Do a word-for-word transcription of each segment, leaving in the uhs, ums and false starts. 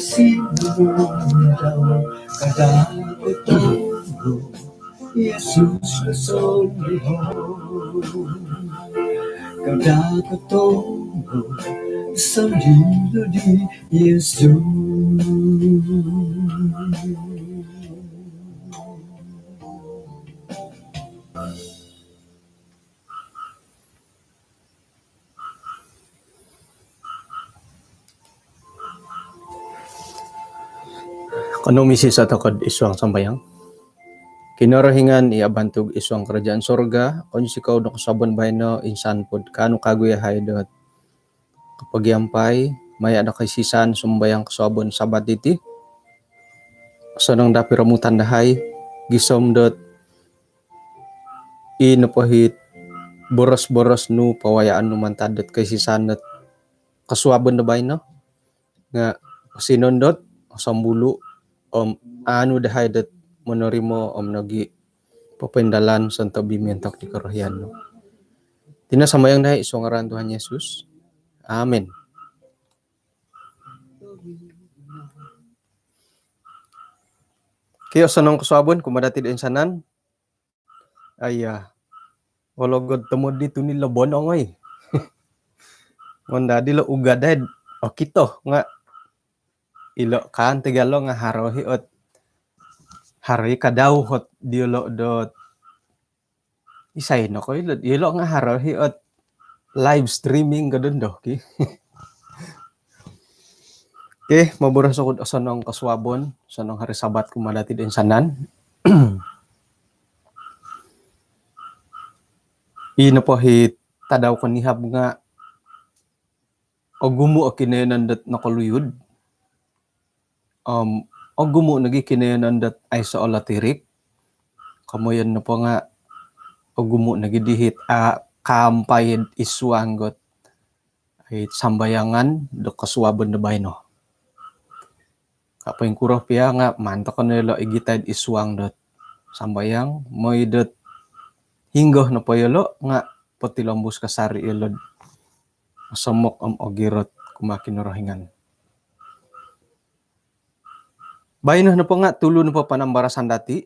Sinumundau kada' kotonggo Yesus kosolihon. Kada' kotonggo solihon di Yesus. Kanou misisa' toko'd isuang sambayang. Kinorohingan i abantug isuang karajaan sorga, kounsikou do kosuabon baino insan pod kaanu kagu iyahai dot kapagiampai maya' do kaisisaan sumbayang kosuabon Sabat diti. Osonong daa piromutan dahai gisom dot i nopo hit boros-boros nu pawayaan nu mantad dot kaisisaan dot kosuabon do baino nga' osinondot, osombulu' om aanu dahai dot monorimo om nogi' popoindalan sontob i miontok di korohian nu. Iti no sambayang dahai isuang ngaran Tuhan Yesus. Amin. Kio, osonong kosuabon kumaa dati' do insanan. Aiya. Ologod tomod di tuni lo bonong oi. Ngon dadi lo ugadai okito nga' ilo' kan tiga lo nga' haro hi ot, haro hi kadau hot diolo' dot isai no ko ilo', ilo' nga' haro hi ot live streaming ka dondo ki. Okey, moboros oku'd osonong kosuabon, osonong hari Sabat kumaa dati' do insanan. I nopo hi tadau konihab nga' ogumu' o kinoiyonon dot nokoluyud. Om ogumu' nogi' kinoiyonon dot aiso' o lotirik. Komoyon nopo nga' ogumu' nogi' dihit a' kaampai'd isuang dot ai sambayangan do kosuabon do baino. Ka' poingkuro pia nga' maan toko' no ilo' igitai'd isuang dot sambayang, moi dot hinggo nopo iyolo' nga' potilombus kasari' iyolo'd osomok om ogirot kumaa Kinorohingan. Baino nopo nga' tulu nopo panambarasan dati',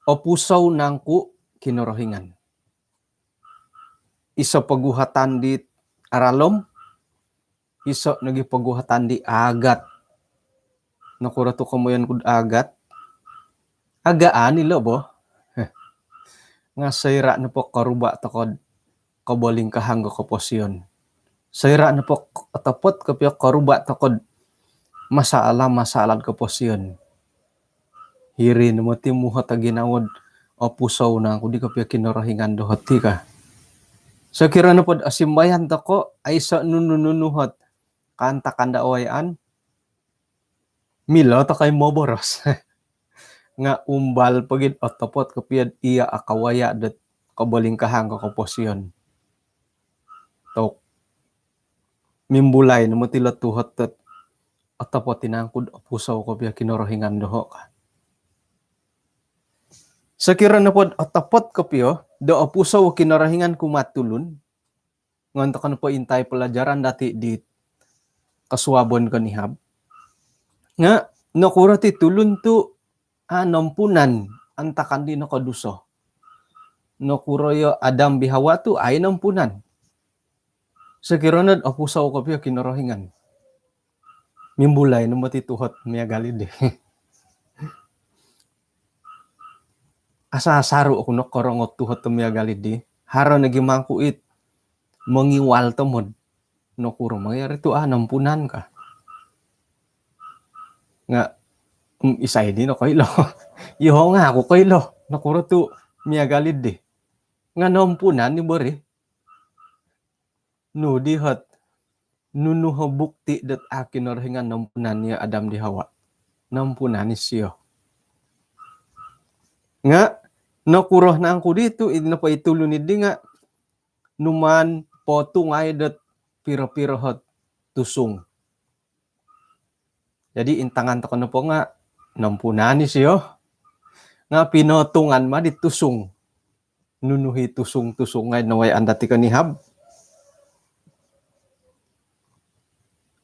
Opusou Nangku' Kinorohingan. Iso' poguhatan dit aralom, iso' nogi' poguhatan di aagat. Nokuro tu' komoyon ku'd aagat? Agaan ilo' bo. Nga' soira' nopo koruba' toko'd kobolingkahang do koposion, soira' nopo otopot kopio koruba' toko'd masalah-masalah'd koposion, hiri no moti muhot o ginawo'd opusou nangku di kopio Kinorohingan doho' ti ka. Sokiro nopod osimbayan toko', aiso' nunu-nunu hot kaantakan do awayaan, milo toko' i moboros. Nga' umbal pogi'd otopot kopio'd iya' o kawaya' dot kobolingkahang ko koposion. Tok, mimbulai no moti lo tuhot dot otopot i nangku'd opusou kopio Kinorohingan doho' ka. Sokiro nopod otopot kopio do opusou Kinorohingan kumaa'd tulun, ngon toko' nopo intai palajaran dati' di kosuabon konihab. Nga' nokuro ti tulun tu' a' nompunan antakan di nokoduso? Nokuro iyo Adam di Hawa tu' ai nompunan? Sokiro nod opusou kopio Kinorohingan, mimbulai no moti tuhot miagal iddi. Asa-asaru' oku no korongo tuhot miagal iddi. Haro nogi mangku it mongiwal tomod. Nokuro mangiyari tu' a' nompunan ka. Nga' isai di nokoilo? Iyoho' nga' aku koilo nokuro tu' miagal iddi. Nga' nompunan i bo ri. Nu di hot, nunu ho bukti dot a' Kinorohingan nompunan iyo Adam di Hawa? Nompunan isio. Nga' nokuro nangku di tu' id nopo i tulun iddi nga' numaan potungai dot piro-piro hot tusung. Jadi intangan toko' nopo nga' nompunan isio. Nga' pinotungan ma di tusung. Nunu hi tusung-tusung ngai' nawayaan dati' konihab?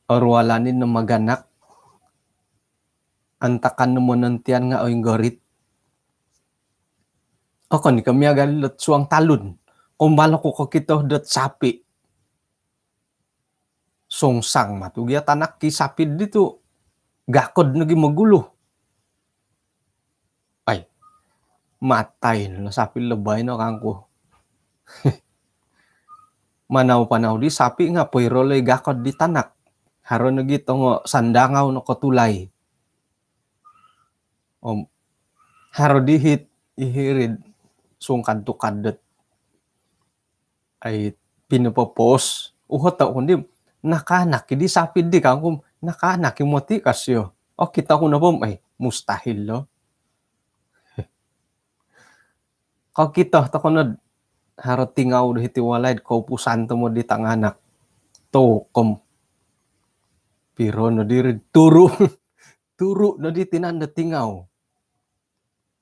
Orualan i' no maganak, Antakan no monontian nga' oinggorit. Okon i ko' miagal ilot suang talun. Kombalo ku kokito dot sapi'. Songsang matu gia tanak ki sapi' di tu' gakod nogi mogulu. Ai, matai no sapi' lo baino kangku. Manau-panau di sapi' nga' poiro lo i gakod di tanak. Haro nogi tongo sandangau nokotulai. Om haro di hit, i hiri'd sungkad-tukad dot ai pinopopos. Uhoto' ku ndi, nakaanak i di sapi' di kangku, nakaanak i moti' ka sio. Okito ku nopo om ai, mustahil lo. Kokito toko nod haro tingau do hiti walai'd koupusan tomod di tanganak. Tokom. Piro no diri'd turu'. Turu' no di tinan do tingau.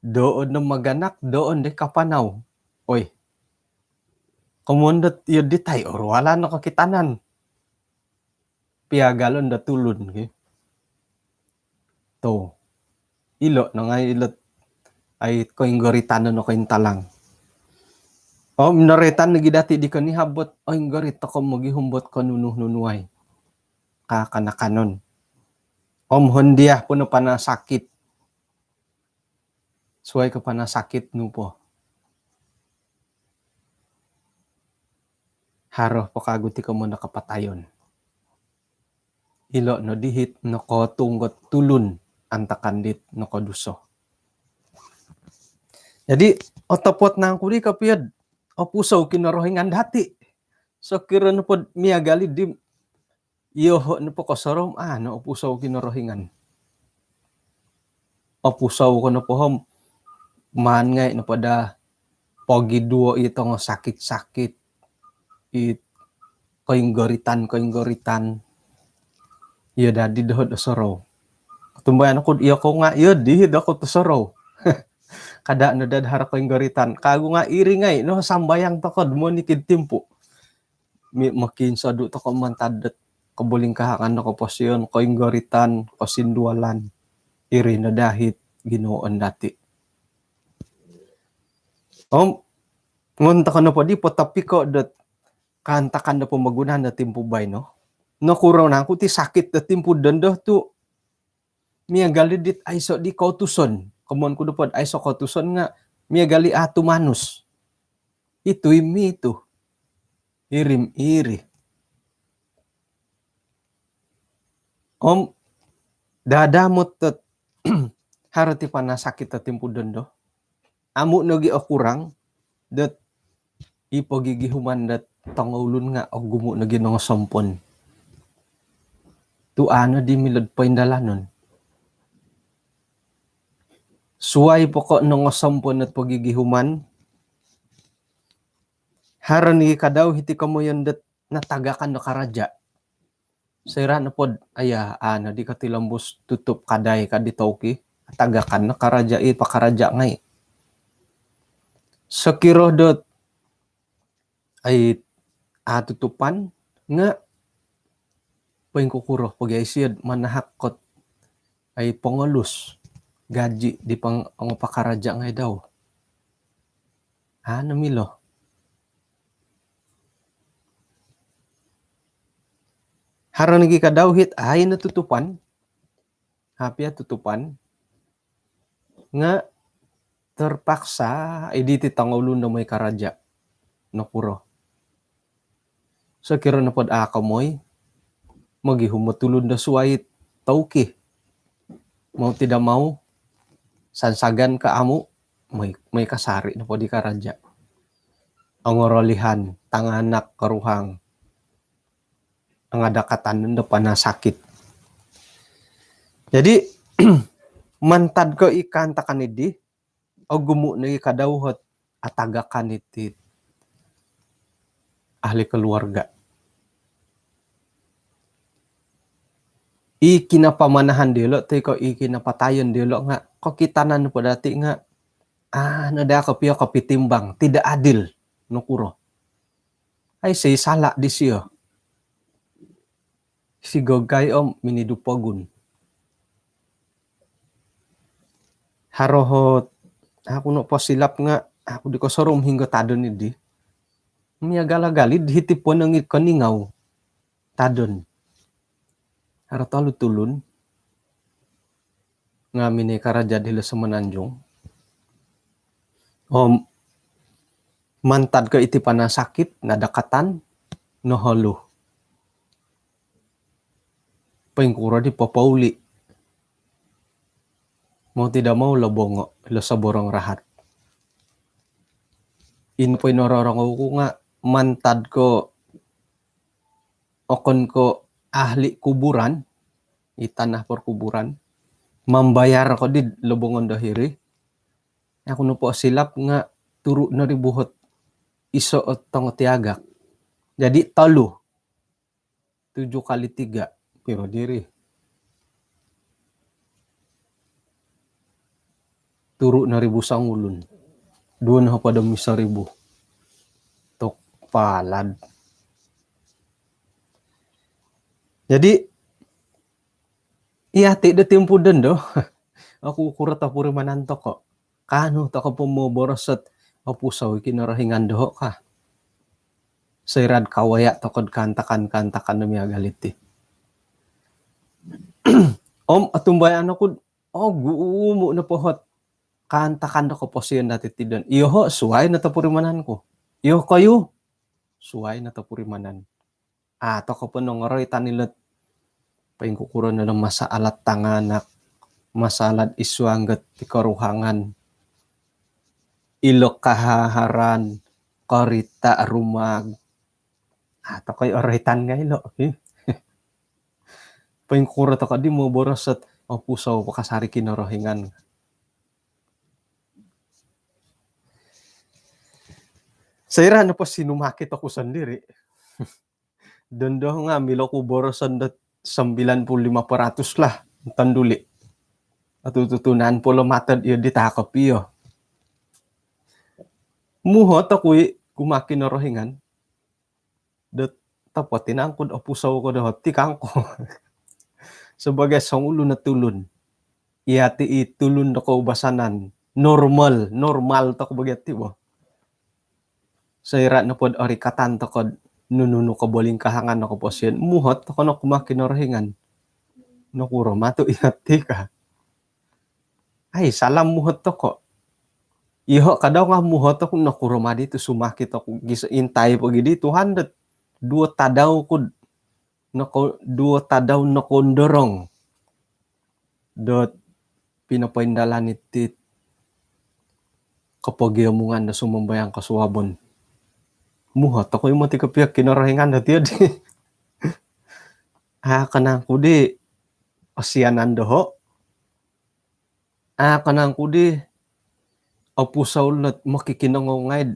Doon no maganak, doon di kapanau. Oi. Komoyon dot iyo di tai orualan no kokitanan. Piagalon do tulun ki. To. Ilo' no ngai' ilot ai koinggoritan no kointalang. Om noroitan nogi dati' di konihab bot oinggorit toko mogihum bot konunu-nunuai. Kakanakanon. Om hondiah po no panasakit. Suwai ko panasakit nu po. Haro po kagu ti komoyon do kapatayon. Ilo' no di hit nokotung got tulun antakan dit nokoduso. Jadi, otopot nangku di kopio'd opusou Kinorohingan dati'. Sokiro nopod miagal i di iyoho' nopo kosorou, a' no opusou Kinorohingan. Opusou ko nopo om maan ngai' nopo daa pogiduo i tongo sakit-sakit, i koinggoritan-koinggoritan. Iyo dadi doho'd osorou. Tumbayaan oku'd iyo kou nga' iyo di doko'd osorou. Kada' no daa'd haro koinggoritan. Kagu nga' iri ngai' no sambayang toko'd monikid timpu'. Mi-, mokiinsodu' toko' mantad dot kobolingkahangan do koposion, koinggoritan, kosindualan. Iri no daa hit ginuoon dati'. Om ngon toko' nopo di potopiko' dot kaantakan do pomogunan do timpu baino. Nokuro nangku ti sakit do timpu dondo tu' miagal i dit aiso' di kootuson. Komoyon ku nopod aiso' kootuson nga' miagal i a' tumanus. Itu imi itu. Iri-iri. Om dadamot dot haro ti panasakit do timpu dondo. Amu' nogi okurang dot i pogigihuman dot tongoulun nga' ogumu' nogi nongosompon. Tu' a' no di milo'd poindalanon. Suwai po ko' nongosompon ot pogigihuman, haro nogi kadau hiti komoyon dot natagakan do karaja'. Soira' nopod, aya, a' no di kotilombus tutup kadai ka di tauki, atagakan no karaja' i pakaraja' ngai'. Sokiro dot ai a' tutupan nga' poingkukuro pogi ai siyo'd manahak kot ai pongolus gaji' di pang-, ongo pakaraja' ngai' dau. A' no milo. Haro nogi kadau hit ai no tutupan. A' pia tutupan. Nga' terpaksa i diti tongoulun do moi karaja'. Nokuro. Sokiro nopod a' ko moi, mogihum o tulun do suwai tauki. Mau tidak mau, sansagan ka amu', moi, moi kasari' nopo di karaja'. Ongorolihan, tanganak, koruhang. Angadakatan do panasakit. Jadi, mantad ko i kaantakan iddi, ogumu' nogi kadau ot atagakan iti ahli keluarga. I kinapamanahan diyolo' toi ko' i kinapatayon diyolo' nga' kokitanan po dati' nga' a' no daa kopio kopitimbang, tidak adil, nokuro. Ai, si sala' disiyo. Sigogai om minidu pogun. Haro hot, aku no posilap nga, aku di kosorou hinggo tadon idi. Miagal-agal id hiti ponong id koningau tadon. Haro tolu tulun nga minoi karaja di hilo Semenanjung. Om mantad ko iti panasakit, nadakatan, noholu. Poingkuro di popouli. Mau tidak mau lobongo, lo soborong rahat. Ino po i nororongou ku nga mantad ko okon ko ahli kuburan, i tanah perkuburan, mambayar ko di lobongon do hiri. Aku nopo silap nga turu no ribu hot iso o tongotiagak. Jadi tolu. Tujuh kali tiga. Piro diri? Turu no ribu songulun. Duo no hopod om iso ribu. Tok palad. Jadi, iya ti do timpu dondo. Aku kuro topurimanan toko. Kaanu toko po moboros ot opusou i Kinorohingan doho ka. Soira'd kawaya toko'd kaantakan-kaantakan do miagal iti. Om otumbayaan oku, ogumu' nopo hot kaantakan do koposion dati ti don. Iyoho' suwai no topurimanan ku. Iyokoyu suwai no topurimanan. A' toko po nongoroitan ilot poingkukuro no do masaalat tanganak, masaalat id suang dot ti koruhangan, ilo kahaharan, korita' rumag. A' toko i oroitan ngai' ilo. Poingkuro toko di moboros ot opusou po kasari Kinorohingan. Soira' nopo sinumakit oku sondiri'. Dondo nga' milo ku boroson dot sembilan puluh lima peratus lah, tonduli'. Atu tutunan po lo matod iyo di takop iyo. Muhot oku i' kumaa Kinorohingan. Dot topot i nangku'd opusou ko doho' ti kangku. Sebagai songulun o tulun. Iya ti i tulun do koubasanan. Normal, normal toko bagi ti bo. Soira' nopod orikatan toko'd nunu-nunu kobolingkahangan no koposion, muhot toko no kumaa Kinorohingan. Nokuro ma tu' iya ti ka. Ai, salam muhot toko. Iyoho' kadau nga' muhot oku, nokuro ma di tu' sumakit oku giso, intai po gi di Tuhan dot duo tadau ku'd noko-, duo tadau nokoundorong dot pinopoindalan iti'd kopogiomungan do sumambayang kosuabon. Muhot oku i' moti kopio Kinorohingan dot iyo di. A' ko nangku di osianan doho'. A' ko nangku di opusou lot mokikinongou ngai'd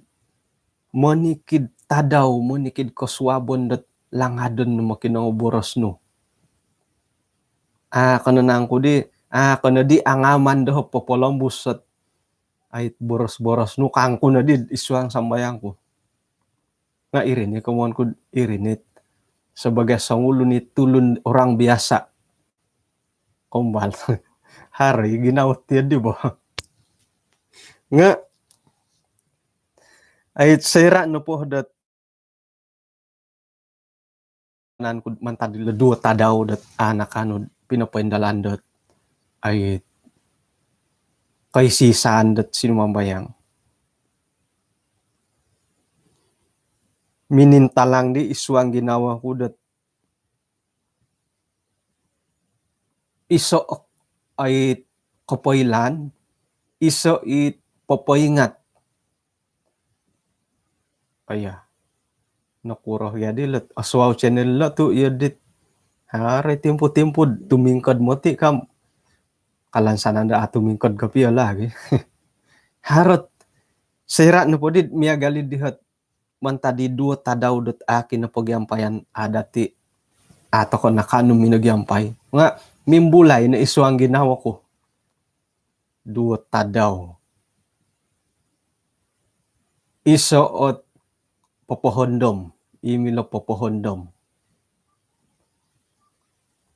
monikid tadau, monikid kosuabon dot langadon mokinongou boros nu. A' ko no nangku di, a' ko no di angaman doho' popolombus ot ai boros-boros nu kangku no di id suang sambayang ku. Nga' iri ni komoyon ku'd iri ni sebagai songulun i tulun orang biasa. Kombal. Haro i ginawo ti di bo. Nga' ai soira' nopo dot nangku'd mantad ilo duo tadau dot a' nakaanu pinopoindalan dot ai koisi-isaan dot sinumambayang. Minintalang di id suang ginawo ku dot iso' ai kopoilaan, iso' i popoingat. Aiya. Nokuro gia di lot osuau channel lo tu' iyo dit. Haro i timpu-timpu'd tumingkod moti' kam. Kalansanan do a' tumingkod kopio lagi. Harot soira' nopo dit miagal i dihot mantad i duo tadau dot a' kinopogiampayan a' dati', a' toko' nakaanu minogiampai. Nga' mimbulai no id suang ginawo ku. Duo tadau. Iso' ot popohondom, i milo popohondom.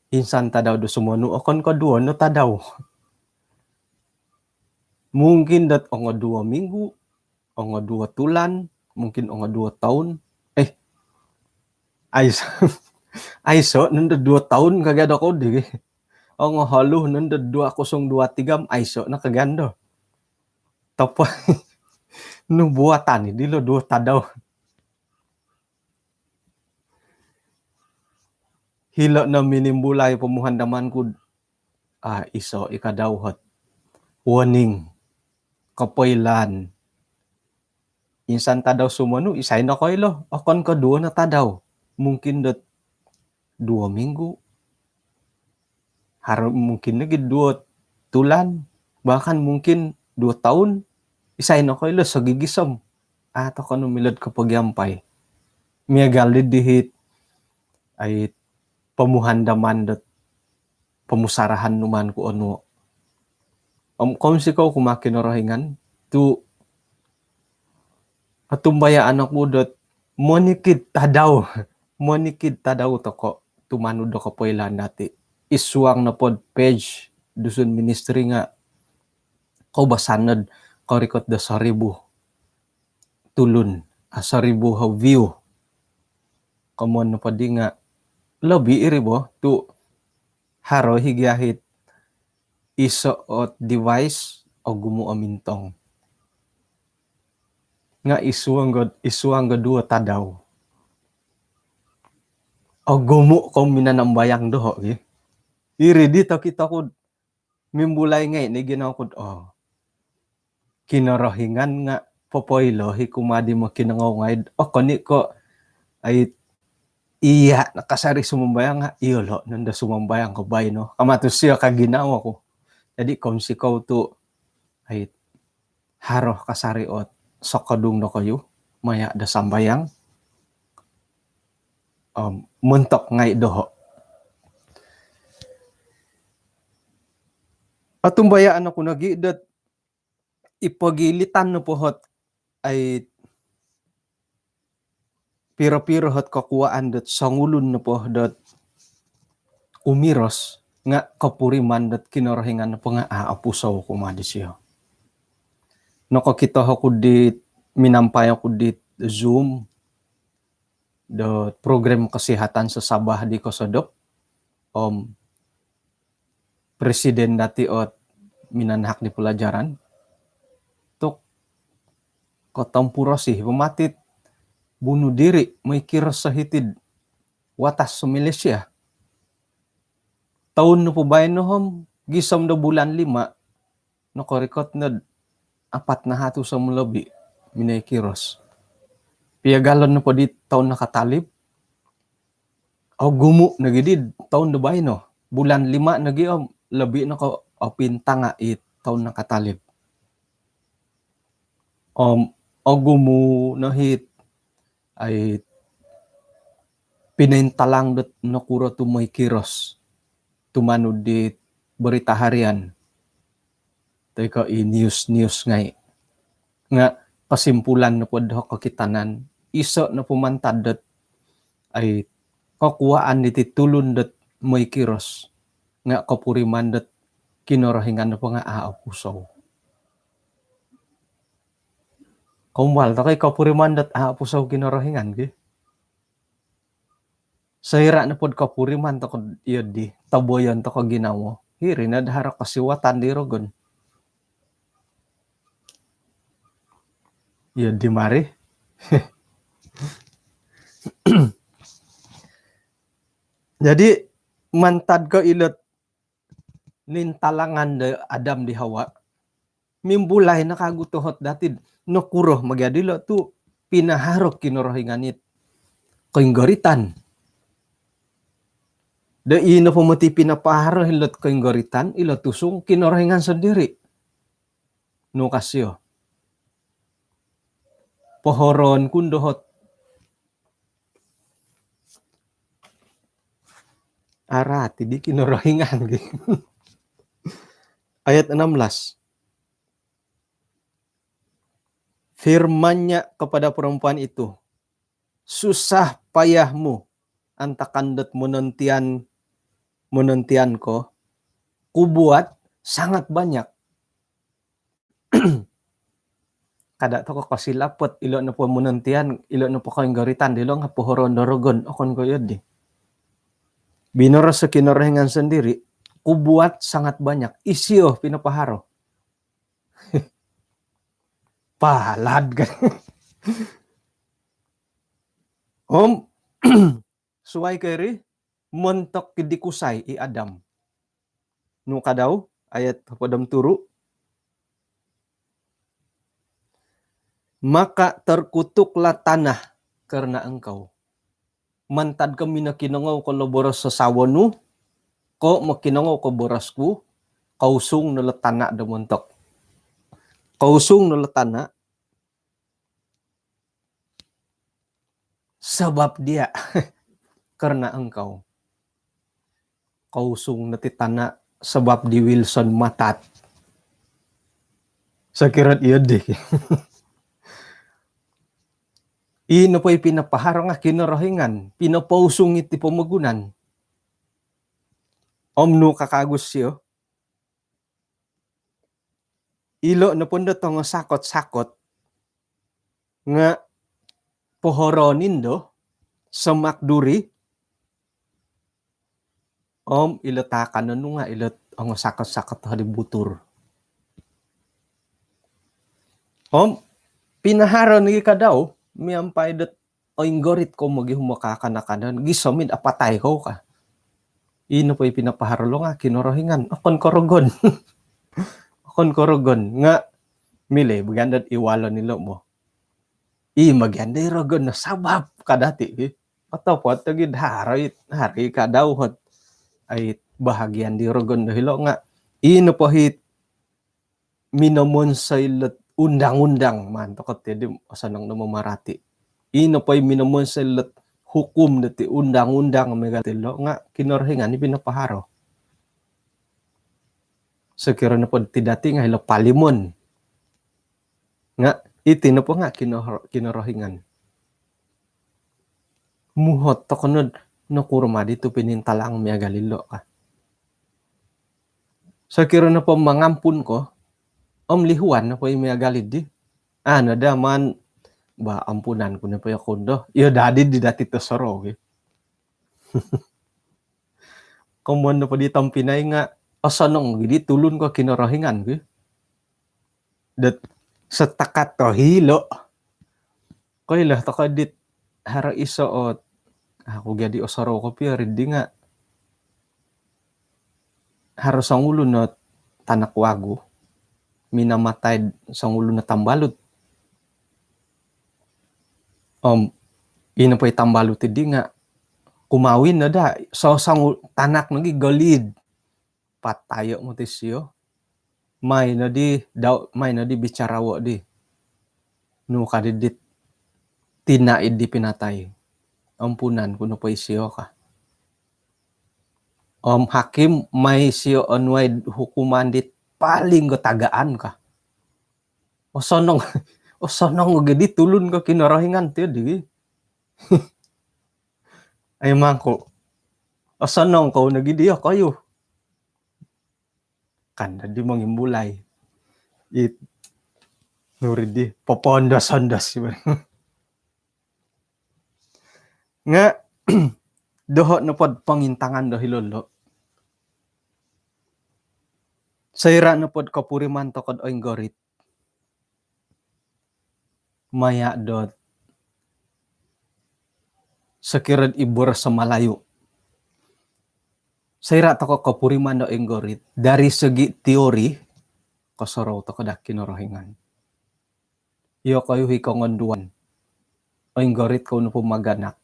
Insan tadau do sumonu, okon ko' duo no tadau. Mungkin dot ongo duo minggu, ongo duo tulan, mungkin ongo duo toun. Eh, aiso, aiso nondo duo toun kagia do kodi. Ongo holu nondo dua kosong dua tiga, aiso no kagia do. Topo, nubuatan ni dilo duo tadau. Hilo no minimbulai pomuhandaman ku, ah, iso i kadau hot warning, kopoilaan. Insan tadau sumonu, isai no koilo, okon ko duo no tadau. Mungkin dot duo minggu. Haro mungkin lagi duo tulan, bahkan mungkin duo toun. Isai no koilo sogigisom. Ah, tokou no milo'd kopogiampai. Miagal di dihit, ai, pomuhandaman dot pomusarahan numan ku onuo. Om kounsikou kumaa Kinorohingan, tu otumbayaan oku dot monikid tadau, monikid tadau tokou tumanud do kopoilaan dati. Id suang nopo'd page Dusun Ministry nga koubasanan do korikot do soribu tulun, ah, soribu view. Komoyon nopo di nga lobi iri bo, tu haro i gia hit iso ot device ogumu o mintong. Nga id suang do, id suang do duo tadau, ogumu ko minanambayang doho gi. Iri di tokito ku mimbulai ngai ni ginawo ku do, oh, Kinorohingan nga popoilo i kumaa di mokinongou ngai do, oh, okon i ko, ai, iya nakasari sumambayang nga iyolo nondo sumambayang ko baino. Ka matu sio ka ginawo ku. Jadi kounsikou tu, ai, haro kasari ot sokodung dokoyu maya do sambayang, om montok ngai doho. Otumbayaan oku nogi dot i pogilitan nopo hot, ai, piro-piro hot kokuaan dot songulun nopo dot umiros nga kopuriman dot Kinorohingan nopo nga a' opusou kumaa disio. Nokokito oku di, minampai oku di Zoom dot program kesihatan sesabah di kosodop, om presiden dati ot minanahak di pelajaran tu kotompurosi pemati bunuh diri, moikiros hiti'd watas Malaysia. Toun nopo baino om gisom do bulan lima nokorikot nod apat nahatus om lobi minoikiros. Piagalon nopo di toun nakatalib, ogumu nogi di toun do baino. Bulan lima nogi om lobi no ko opintanga i toun nakatalib. Om ogumu no hit, ai, pinointalang dot nokuro tu moikiros tumanud di berita harian toi ko i news-news ngai. Nga kesimpulan nopo do kokitanan, iso nopo mantad dot, ai, kokuaan diti tulun dot moikiros nga kopuriman dot Kinorohingan nopo nga a' opusou. Kombal tokou i kopuriman dot a' opusou Kinorohingan ki. Soira nopo do kopuriman tokou iyo di, toboyon tokou ginawo, hiri no do haro kosiwatan di rogon. Iyo di mari. Jadi mantad ko ilot nintalangan do Adam di Hawa, mimbulai no kagu tohot dati do nokuro mogia dilo tu pinaharo Kinorohingan it koinggoritan. Do ino po moti pinapaharo ilot koinggoritan, ilot tusung Kinorohingan sondiri. Nu ka sio. Pohoroon ku ndo hot arati di Kinorohingan gi. Ayat enam belas. Firman-Nya kepada perempuan itu, "Susah payahmu antakan dot monontian, monontian ko, Kubuat sangat banyak." Kada toko kosilap ot, ilo nopo monontian, ilo nopo koinggoritan dilo nga pohoroon do rogon, okon ko iyo di. Binoros o Kinorohingan sendiri, kubuat sangat banyak, isio pinapaharo. Palad kan. Om suai ko iri, montok di kusai i Adam. Nu ka dau, ayat hopod om turu. Maka terkutuklah tanah karena engkau. Mantad ko minokinongou ko lo boros sasawo nu, ko mokinongou ko boros ku, kousung no lo tana do montok. Kousung no lo tana, sebab dia, karena engkau. Kousung no ti tana sebab di Wilson Matat. Sokiro iyo di. I nopo i pinapaharo nga Kinorohingan, pinopousung iti pomogunan. Om nu kakagus sio, ilo nopo ndo tongo sakot-sakot nga pohoroon indo semak duri, om ilo taakanon nu nga ilo ongo sakot-sakot hodi butur. Om pinaharo nogi ka dau miampai dot oinggorit kou mogihum o kaakanak-kanak, gisom id apatai kou ka. I nopo i pinapaharo lo nga Kinorohingan, okon ko rogon. Okon ko rogon, nga milo i bagian dot iwalon ilo bo. I bagian dot i rogon no sabab ka dati, ki. Otopot nogi do haro i, haro i ka dau ot, ai, bahagian di rogon do hilo nga i nopo it minomonsoi lot undang-undang, maan toko ti di osonong no mamarati. I nopo i minomonsoi lot hukum dati, undang-undang miagal dilo nga Kinorohingan i pinapaharo. Sokiro nopo ti dati nga ilo palimon. Nga iti nopo nga Kinoro-, Kinorohingan. Muhot toko nod nokuro ma di tu pinintalang miagal ilo ka. Sokiro nopo mangampun ko, om lihuan nopo i miagal di. Anu da maan, ba, ampunan ku nopo yoku ndo. Iyo dadi di dati tosorou, ki. Komoyon nopo di tompinai nga osonong gi di tulun ko Kinorohingan, ki. Dot setakat to hilo. Koilo toko dit haro iso ot, aku jadi osorou kopio ri di nga haro songulun o tanak wagu minamatai songulun o tambalut. Om i nopo i tambalut di nga kumawin no da, so songul-, tanak nogi golid. Patayo moti sio. Mai no di dau, mai no di bicara wo di. Nu ka di dit tina i di pinatai. Ampunan ku nopo isio ka. Om hakim, mai sio onuai hukuman dit paling gatagaan ka. Osonong, osonong gi di tulun ko Kinorohingan ti di. Ai mangku. Osonong kou nogi di yokoyu. Kan di mongimbulai. It nuri di popondos-ondos. Nga doho nopod pongintangan do hilo lo. Soira nopod kopuriman tokod oinggorit. Maya dot sokiro i boros Malayu. Soira toko kopuriman do oinggorit, dari segi teori, kosorou toko da Kinorohingan. Yokoyu i kongonduan. Oinggorit kou nopo maganak.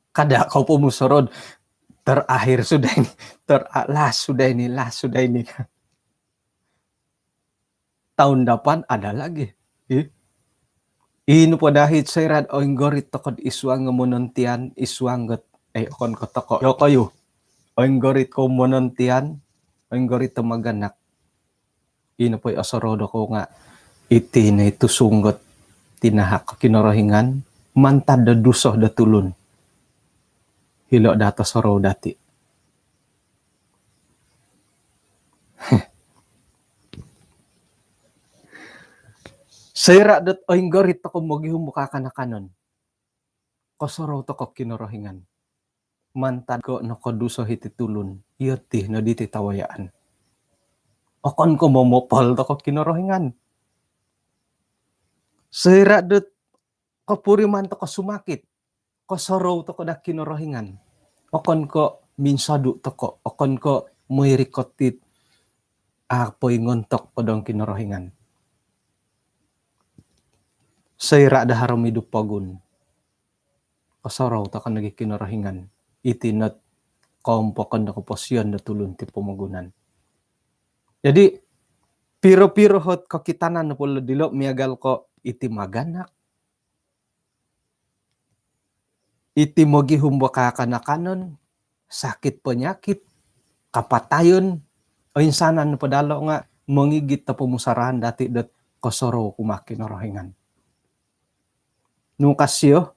Kada kou po musorou, terakhir sudah ini, ter-, last sudah ini, last sudah ini. Tahun depan ada lagi. Ih. Ino po dahit soira oinggorit tokod isuang monontian, isuang got, eh, okon ko toko. Yokoyu. Oinggorit kou monontian, oinggorit do maganak. Ino po i osorou dokou nga iti no i tusunggot tinahak Kinorohingan mantad do duso do tulun. Hilo dot osorou dati. Soira' dot oinggorit toko' mogihum bo kaakan-akanon, kosorou toko' Kinorohingan. Mantad ko' nokoduso hiti tulun, iyo ti no diti tawayaan. Okon ko' momopol toko' Kinorohingan. Soira' dot kopuriman toko' sumakit, kosorou toko' da Kinorohingan. Okon ko' minsodu' toko', okon ko' moi rikot it a' poingontok ko dong Kinorohingan. Soira' da haro midu pogun, kosorou toko' nogi Kinorohingan. Iti not koompokon do koposion do tulun ti pomogunan. Jadi, piro-piro hot kokitanan nopo lo dilo' miagal ko' iti maganak, iti mogihum bo kaakan-akanon, sakit penyakit, kapatayon, oinsanan nopo dalo' nga' mongigit do pomusarahan dati' dot kosorou kumaa Kinorohingan. Nu ka sio,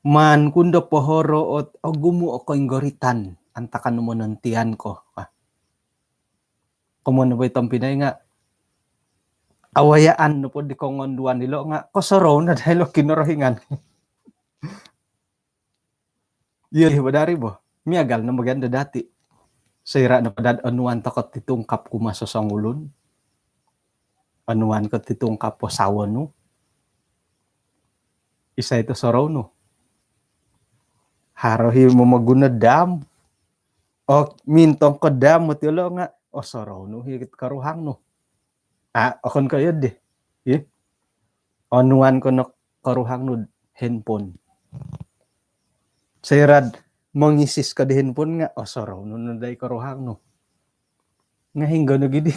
maan ku ndo pohoro' ot ogumu' o koinggoritan, antakan no monontian ko. Ah. Komoyon nopo i tompinai nga' awayaan nopo di kongonduan ilo' nga' kosorou no daa ilo' Kinorohingan. Iyo, iyo, badari bo. Miagal no bagian do dati'. Soira' nopo dad onuan toko' ti tungkap kumaa sosongulun, onuan ko ti tungkap o sawo nu, isai to sorou nu? Haro hi momoguno dam. O, mintong ko dam moti ilo' nga' osorou nu hi koruhang nu. A', okon ko' iyo di. Ih. Onuan ko no koruhang nu handphone. Soira'd mongisis ko di handphone nga' osorou nu no dai koruhang nu. Nga' hinggo no gidi.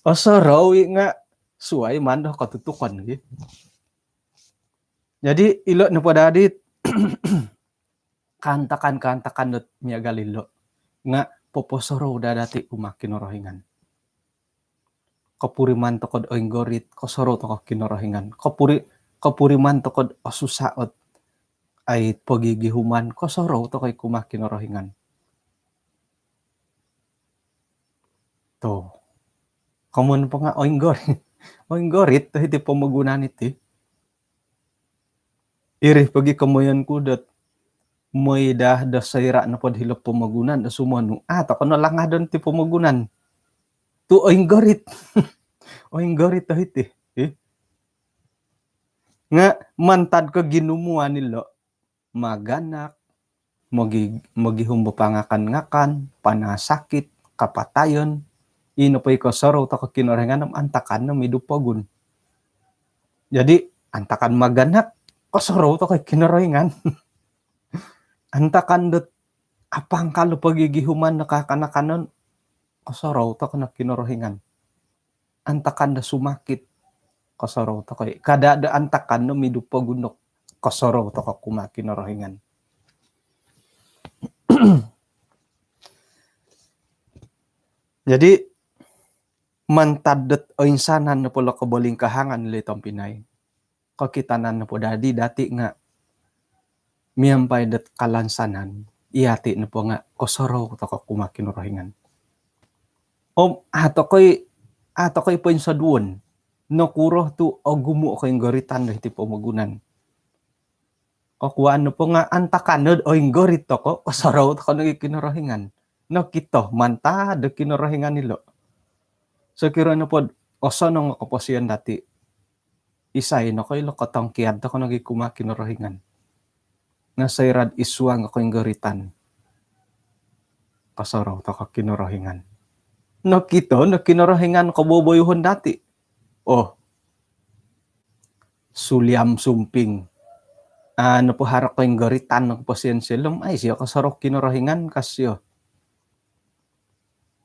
Osorou i nga' suwai mando kotutukon gi. Jadi, ilo' nopo dadi kaantakan-kaantakan dot miagal ilo' nga' poposorou daa dati' kumaa Kinorohingan. Kopuriman toko'd oinggorit, kosorou toko' Kinorohingan. Kopuri-, kopuriman toko'd osusa' ot ai pogigihuman, kosorou toko' i kumaa Kinorohingan. Tu. Komoyon po nga' oinggorit. Oinggorit to hiti pomogunan iti. Iri pogi komoyon ku dot moi daa do soira' nopod hilo' pomogunan do sumonu. A' toko' no langadon ti pomogunan. Tu oinggorit. Oinggorit to hiti. Ih. Nga' mantad ko ginumuan ilo', maganak, mogi-, mogihum bo pangakan-ngakan, panasakit, kapatayon, ino po i kosorou toko' Kinorohingan om antakan no midu pogun. Jadi, antakan maganak, kosorou toko' Kinorohingan. Antakan dot apangkal pogigihuman do kaakan-akanon, kosorou toko' no Kinorohingan. Antakan do sumakit, kosorou toko' i. Kada' do antakan no midu pogun no kosorou toko' kumaa Kinorohingan. Jadi, mantad dot oinsanan nopo lo kobolingkahangan ilo' i tompinai, kokitanan nopo dadi dati' nga' miampai dot kalansanan, iyati' nopo nga' kosorou toko' kumaa Kinorohingan. Om a' toko' i, a' toko' i poinsoduon nokuro tu ogumu' o koinggoritan do hiti pomogunan. Kokuwaan nopo nga' antakan nod oinggorit toko', kosorou toko' nogi Kinorohingan. Nokito mantad do Kinorohingan ilo'. Sokiro nopod osonong o koposion dati', isai nokoilo kotongkiad toko' nogi kumaa Kinorohingan. Nga' soira'd isuang o koinggoritan, kosorou toko' Kinorohingan. Nokito no Kinorohingan koboboyuhon dati'. Oh. Suliam sumping. A' nopo haro koinggoritan no koposion silo om, ai, sio kosorou Kinorohingan ka sio.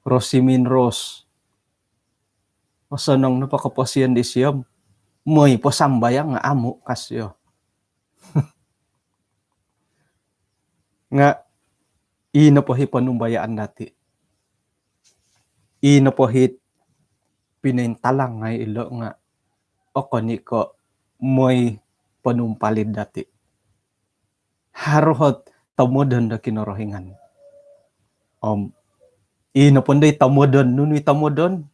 Rosimin Ros. Osonong nopo koposion disio om, moi po sambayang nga' amu' ka sio. Nga' ino po hi ponumbayaan dati'. Ino po hi pinointalang ngai' ilo' nga' okon i' ko' moi ponumpalid dati'. Haro hot tomodon do Kinorohingan. Om ino pondo i tomodon, nunu i tomodon?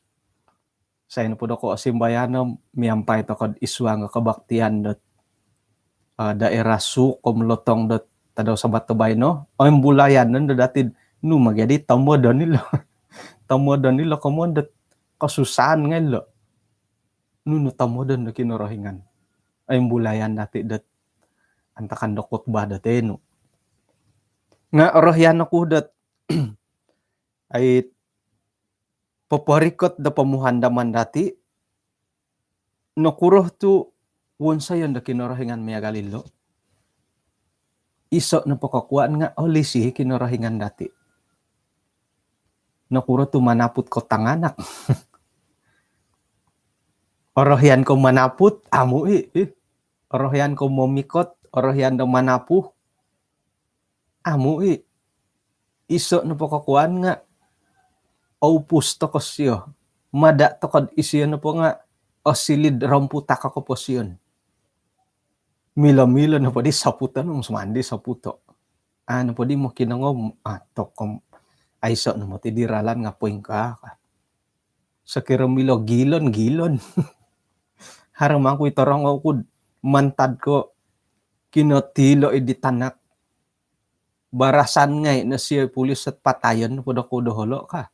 Isai nopo do kosimbayan no miampai tokou id suang kabaktian dot, ah, daerah Suk om Lotong dot tadau Sabat do baino. Oimbulayan nondo dati nu ma gia di tomodon ilo. Tomodon ilo komoyon dot kosusaan ngai lo. Nunu tomodon do Kinorohingan? Oimbulayan dati dot antakan do khutbah dot inu. Nga orohian oku dot ai poporikot do pomuhandaman dati, nokuro tu wonsoyon do Kinorohingan miagal ilo? Iso nopo kokuan nga olisi Kinorohingan dati. Nokuro tu manaput ko tanganak? Orohian ko manaput, amu i, i. Orohian ko momikot, orohian do manapu, amu i. Iso nopo kokuan nga oupus tokou sio. Mada tokou isio nopo nga osilid romputak o koposion. Milo-milo nopo di saputo no, sumandi saputo. Ah, nopo di mokinongou, ah, tokom. Aiso no moti di ralan nga poingkaa ka. Sokiro milo gilon, gilon. Haro mangkui torongou kud mantad ko kinotilo i di tanak. Barasan ngai no sio polis set patayon po do kudo holo ka.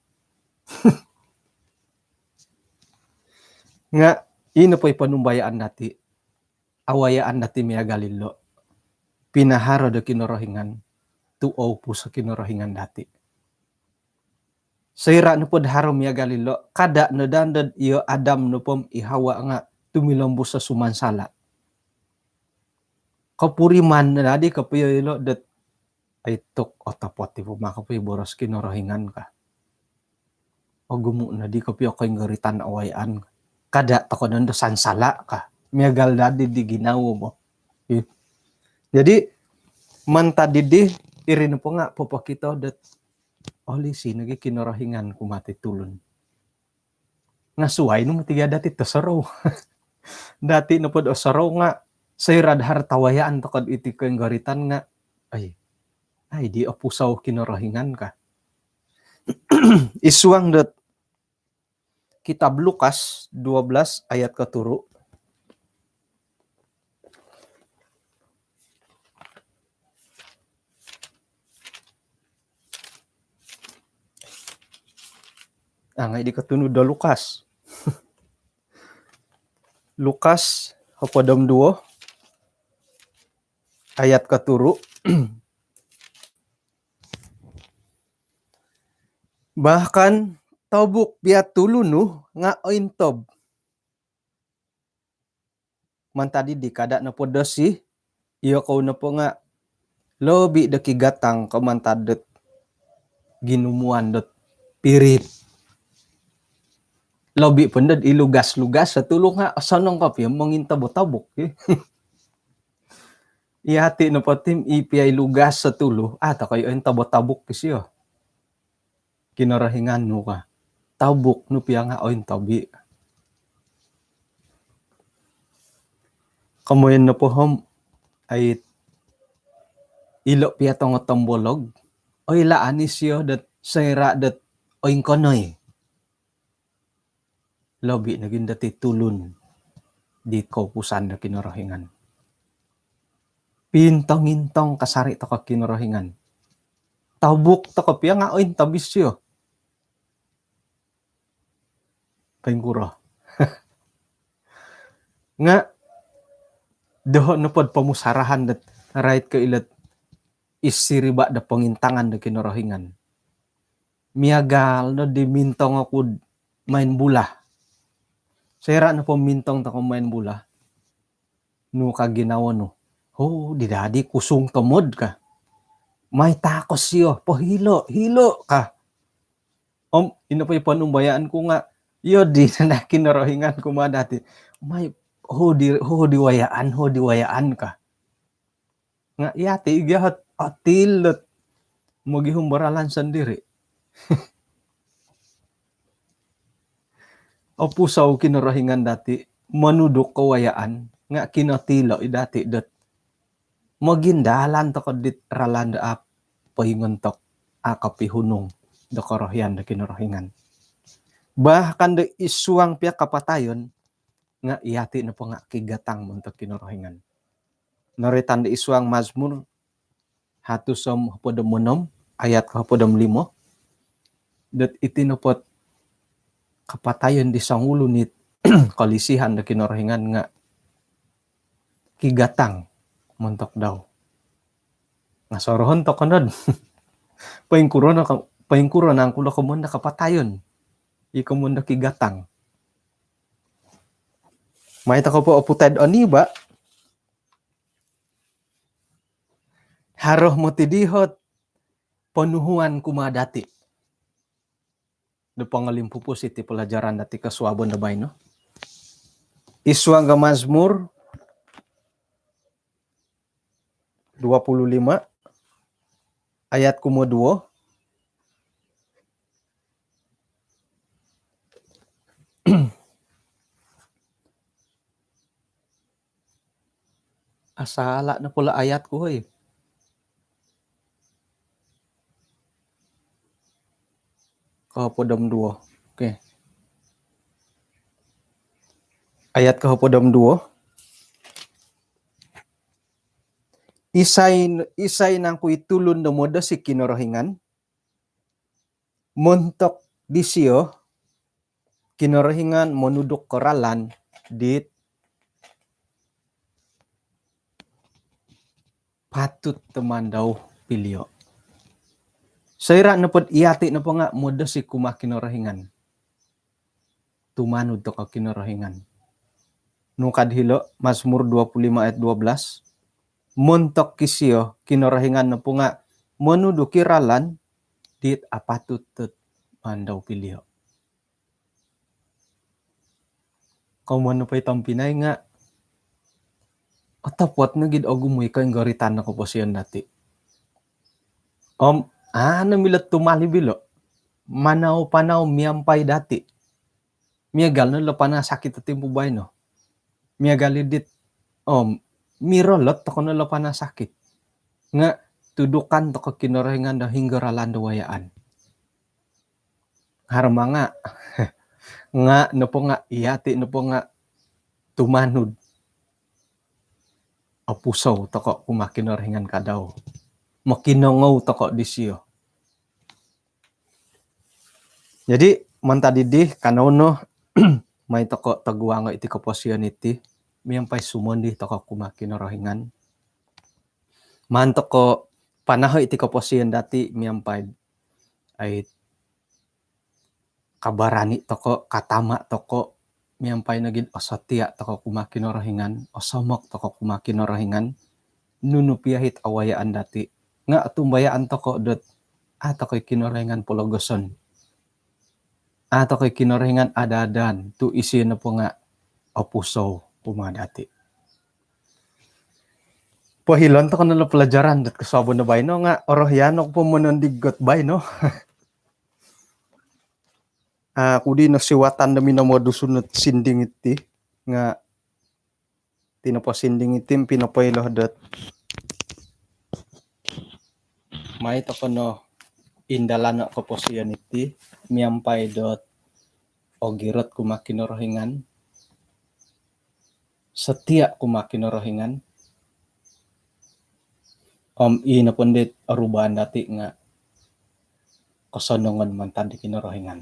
Nga ino po i ponumbayaan dati. Awayaan dati miagal ilo. Pinaharo do Kinorohingan tu oupus o Kinorohingan dati. Soira nopo do haro miagal ilo, kada no daa dot iyo Adam nopo om i Hawa nga tumilombus o sumansala. Kopuriman no dadi kopio ilo dot, ai tuk, otopot i po maka po i boros Kinorohingan ka. Ogumu no di kopio koinggoritan awayaan. Kada tokou nondo sansala ka. Miagal dadi di ginawo bo. I. Jadi mantad didi, iri nopo nga popokito dot olisi nogi Kinorohingan kumaa ti tulun. Nga suai no moti gia dati tosorou. Dati nopo do osorou nga soira do haro tawayaan tokou iti koinggoritan nga, ai, ai di opusou Kinorohingan ka. Id suang dot kitab Lukas dua belas ayat koturu. Ah, ngai di koturu do Lukas. Lukas hopod om duo ayat koturu. Bahkan tobuk pia tulun nu nga ointob. Mantad didi kada nopo dosi, iyokou nopo nga lobi do kigatang ko mantad dot ginumuan dot pirit. Lobi po dot ilugas-lugas o tulu nga osonong kopio mongintob o tobuk. Iyati nopo ti om i pia ilugas o tulu, ah, tokou ointob o tobuk isio. Kinorohingan nu ka. Tobuk nu pia nga ointobi. Komoyon nopo om, ai, ilo pia tongo tombolog, oilaan isio dot soira dot oingkonoi. Lobi nogi dati tulun di koupusan do Kinorohingan. Pintong-intong kasari tokou Kinorohingan. Tobuk tokou pia nga ointob isio. Poingkuro. Nga doho nopo do pomusarahan dot rait ko ilot id siriba do pongintangan do Kinorohingan. Miagal no di mintong oku do main bola. Soira nopo mintong tokou main bola, nu ka ginawo nu? Ho, di dadi kusung tomod ka. Mai takos sio, pohilo, hilo ka. Om ino po i ponumbayaan ku nga, iyo di nana Kinorohingan kumaa dati. Mai, ho di, ho di wayaan, ho di wayaan ka. Nga iyati gia ot otilot mogihum baralan sondiri. Opusou Kinorohingan dati monuduk kawayaan nga kinotilo i dati dot mogindalan tokou dit ralan do a poingontok, a kopihunung do korohian do Kinorohingan. Bahkan do isuang pia kapatayon nga' iyati' nopo nga' kigatang montok Kinorohingan. Noroitan do isuang Mazmur hatus om hopod om onom, ayat ko hopod om limo, dot iti nopo't kapatayon di songulun it kolisihan do Kinorohingan nga' kigatang montok dau. Nga' sorohon toko' nod poingkuro no, poingkuro nangku do komoyon do kapatayon i komoyon do kigatang. Mai toko' po oputai'd oni ba, haro moti diho't ponuhuan kumaa dati' do pongolimpupus iti pelajaran dati' kosuabon do baino. Isuang ga Mazmur dua puluh lima, ayat kumoduo. Asala' no pula ayat ku, hoi. Kohopod om duo. Okey. Ayat kohopod om duo. Isai, isai nangku i tulun do modosi Kinorohingan? Montok disio, Kinorohingan monuduk ko ralan dit patut do maan dau pilio'. Soira' nopo'd iyati' nopo nga' modosi kumaa Kinorohingan, tumanud toko' Kinorohingan. Nung kad hilo', Mazmur dua puluh lima ayat dua belas, montok disio, Kinorohingan nopo nga' monuduk i ralan dit apatut dot maan dau pilio'. Komoyon nopo i tompinai nga' otopot nogi'd ogumu' i koinggoritan do koposion dati'. Om aa no milo't tumalib ilo', manau-panau miampai dati'. Miagal no lo panasakit o timpu baino. Miagal i dit, om mirolot toko' no lo panasakit. Nga' tudukan toko' Kinorohingan do hinonggo ralan do wayaan. Haro ma nga', nga' nopo nga' iyati' nopo nga' tumanud, opusou toko' kumaa Kinorohingan ka dau. Mokinongou toko' disio. Jadi mantad dii, kanou no mai toko' toguango' iti koposion iti miampai sumondi toko' kumaa Kinorohingan. Maan toko' panaho' iti koposion dati' miampai ai kabarani' toko', katama' toko', miampai nogi'd osotia' toko' kumaa Kinorohingan, osomok toko' kumaa Kinorohingan. Nunu pia it awayaan dati' nga' otumbayaan toko' dot aa toko' i Kinorohingan pologoson, aa toko' i Kinorohingan ada-adaan, tu' isio nopo nga' opusou kumaa dati'. Pohilon toko' no lo pelajaran dot kosuabon do baino nga' orohian oku po monondig ot baino. Aku di nosiwatan do minomod Dusun ot sinding iti nga' iti nopo sinding iti pinopoilo dot mai toko' no indalano' koposion iti miampai dot ogirot kumaa Kinorohingan, sotia' kumaa Kinorohingan. Om ii nopo dit orubaan dati' nga' kosonongon mantad di Kinorohingan.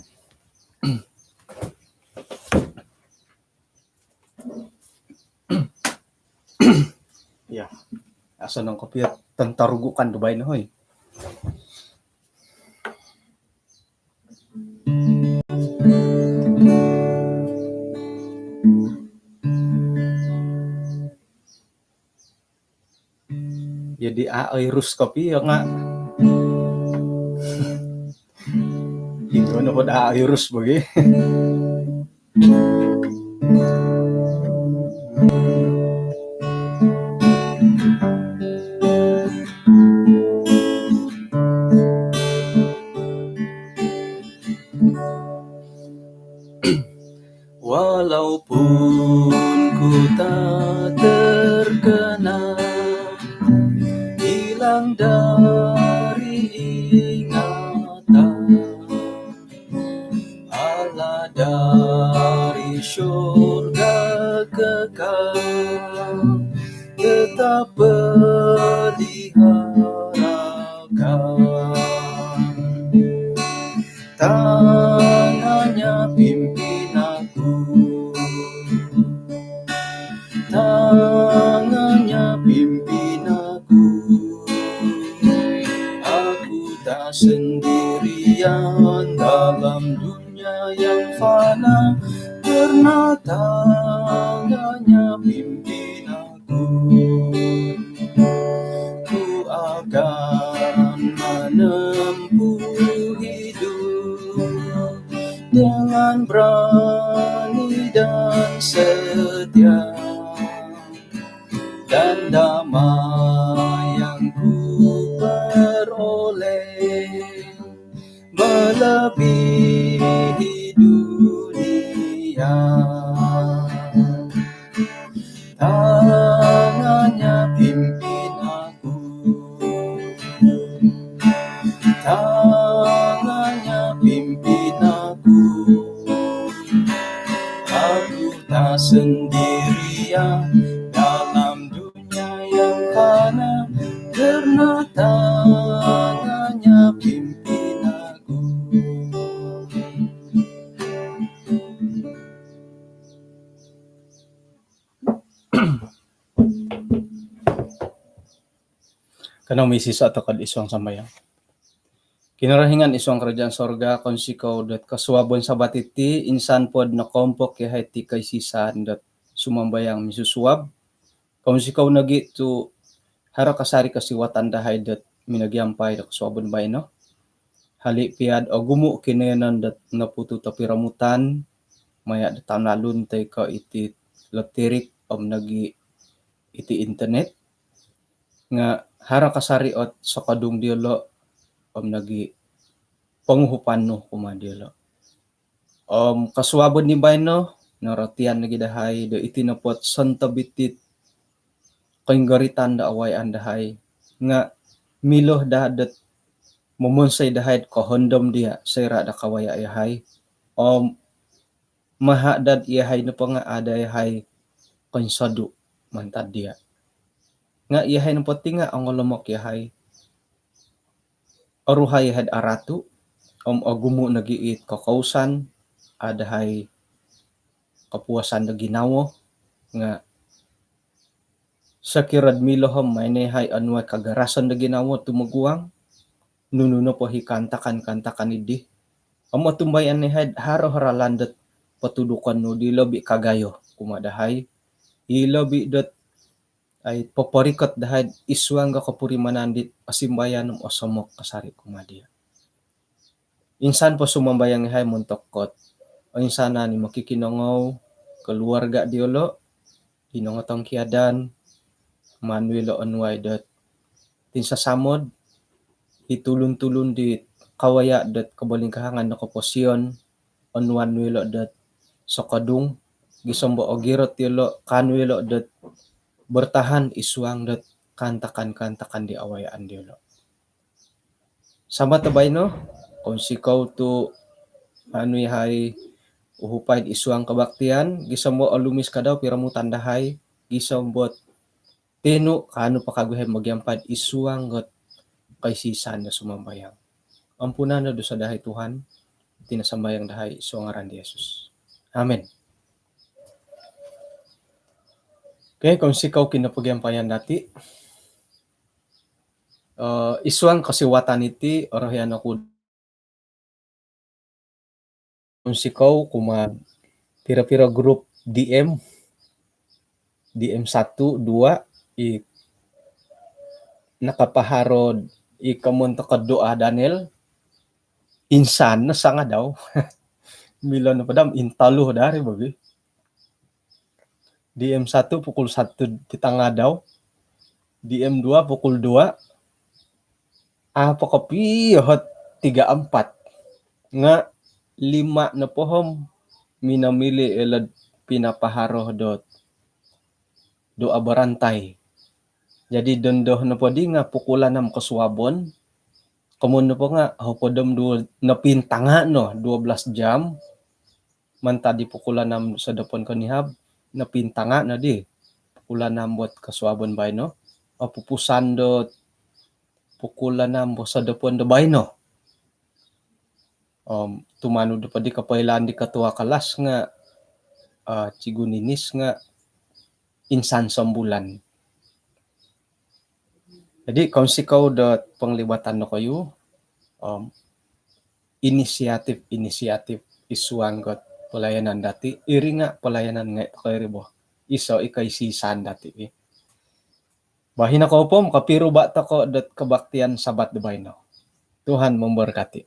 Ya, osonong kopio tontorugukan do baino, hoi. Jadi a' oirus kopio nga'. Ingkaa nopo daa oirus bo gi. Walaupun ku tak terkenal, hilang dari ingatan, Dari syurga kekal tetap peliharakan. Tangannya pimpin aku, tangannya pimpin aku. Aku tak sendirian dalam dunia yang fana, karena tangannya pimpin aku. Ku akan menempuh hidup dengan berani dan setia, dan damai yang ku peroleh melebihi dunia. Tangannya pimpin aku, tangannya pimpin aku. Aku tak sendirian dalam dunia yang fana, karena tangannya pimpin aku. Kanou misiso' toko' id suang sambayang. Kinorohingan id suang karajaan sorga, kounsikou dot kosuabon Sabat iti, insan pod nokompok iyahai ti koisisan dot sumambayang misusuab. Kounsikou nogi' tu' haro kasari' kosiwatan dahai dot minogiampai do kosuabon baino. Hali' pia'd ogumu' kinoiyonon dot noputu' topiromutan maya' do talun-alun toi ko' iti lotirik om nogi' iti internet. Nga' haro kasari' ot sokodung diyolo' om nogi' ponguhupan nu kumaa diyolo'. Om kosuabon di baino, norotian nogi' dahai do iti nopo't sontob iti't koinggoritan do awayaan dahai nga' milo daa dot momonsoi dahai'd kohondom diya' soira' do kawaya' iyahai. Om maha' dad iyahai nopo nga' ada iyahai koinsodu' mantad diya'. Nga' iyahai nopo ti nga' ongolomok iyahai, oruhai iyahai'd aratu' om ogumu' nogi' it kokousan, a' dahai kopuasan do ginawo. Nga' sokiro'd milo om maino iyahai onuai kagarason do ginawo tumoguang, nunu nopo i kaantakan-kaantakan iddi. Om otumbayaan iyahai'd haro ralan dot potudukon nu di lobi' kagayo kumaa dahai, i lobi' dot ai poporikot dahai'd id suang do kopurimanan dit osimbayan om osomok kasari' kumaa diya'. Insan po sumambayang iyahai montok kot oinsanan i mokikinongou, koluarga' diyolo', i nongotongkiadan, maan nu ilo' onuai dot tinsasamod, i tulun-tulun di kawaya' dot kobolingkahangan do koposion, onuan nu ilo' dot sokodung, gisom bo' ogirot iyolo', kaan nu ilo' dot bertahan id suang dot kaantakan-kaantakan di awayaan diyolo'. Sabat do baino, kounsikou tu' maan nu iyahai uhupai'd id suang kobaktian, gisom bo' olumis kadau piromutan dahai, gisom bo't tinu' kaanu po kagu iyahai mogiampai'd id suang dot koisisan do sumambayang. Ampunan no dusa dahai Tuhan, iti no sambayang dahai id suang ngaran di Yesus. Amin. Okey, kounsikou kinopogiampayan dati'. Eh, id suang kosiwatan iti, orohian oku kounsikou kumaa piro-piro grup D M, D M satu, dua, i nakapaharo'd i komoyon toko' doa Daniel, insan no sangadau. Milo nopo daa om intolu daa ri bagi. D M satu pukul satu di tangadau, D M dua pukul dua, a' po kopio ot tiga empat. Nga' lima nopo om minomili' ilo'd pinapaharo dot doa berantai. Jadi dondo nopo di nga' pukul anam kosuabon, komoyon nopo nga' hopod om duo, nopintanga' no, dua belas jam, mantad di pukul enam sodopon konihab, nopintanga' noddi pukul enam buat kosuabon baino, opupusan dot pukul enam buat sodopon do baino. Om tumanud do poddi kopoilaan di ketua kelas nga', eh, Cikgu Ninis nga' insan sombulan. Jadi, kounsikou dot penglibatan dokoyu, om inisiatif-inisiatif id suang dot pelayanan dati', iri nga' pelayanan ngai' toko' iri bo. Iso i koisisan dati' i. Bah, ino kou po om kopiruba' toko' dot kebaktian Sabat do baino. Tuhan memberkati.